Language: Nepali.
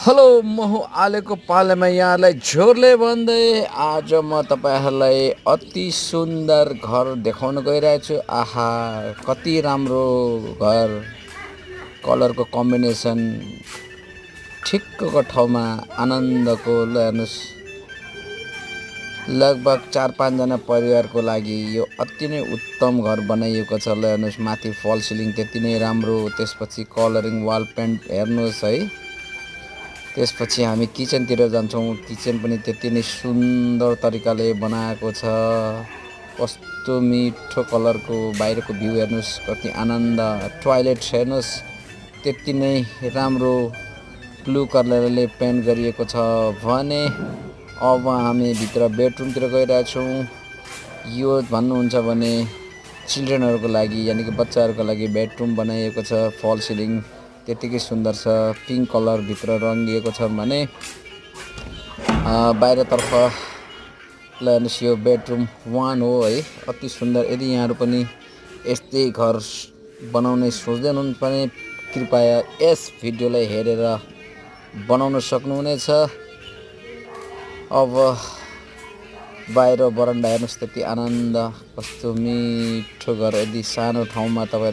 हेलो म हुँ आलेको पालेमा यहाँलाई झोरले भन्दै आज म तपाईहरुलाई अति सुन्दर घर देखाउन गइरहेको छु। आहा कति राम्रो घर, कलरको कम्बिनेसन ठिक्कको ठाउँमा आनन्दको ल हेर्नुस्। लगभग 4-5 जना परिवारको लागि यो अति नै उत्तम घर बनाइएको छ। ल हेर्नुस्, माथि फल सिलिङ त्यति नै राम्रो, त्यसपछि कलरिङ वाल पेन्ट हेर्नुस् है। त्यसपछि हामी किचनतिर जान्छौँ। किचन पनि त्यति नै सुन्दर तरिकाले बनाएको छ। कस्तो मिठो कलरको बाहिरको भ्यू हेर्नुस्, कति आनन्द। टोयलेट हेर्नुस्, त्यति नै राम्रो ब्लू कलरले पेन्ट गरिएको छ भने अब हामी भित्र बेडरुमतिर गइरहेछौँ। यो भन्नुहुन्छ भने चिल्ड्रेनहरुको लागि यानि कि बच्चाहरुको लागि बेडरुम बनाइएको छ। फल सिलिङ त्यतिकै सुन्दर छ। पिङ्क कलर भित्र रङ्गिएको छ भने बाहिरतर्फ ल हेर्नुस्, यो बेडरुम 1 हो है। अति सुन्दर। यदि यहाँहरु पनि यस्तै घर बनाउने सोच्दै हुनुहुन्छ भने कृपया यस भिडियोलाई हेरेर बनाउन सक्नुहुनेछ। अब बाहिर बरन्डा हेर्नुस्, त्यति आनन्द, कस्तो मिठो घर। यदि सानो ठाउँमा तपाईहरु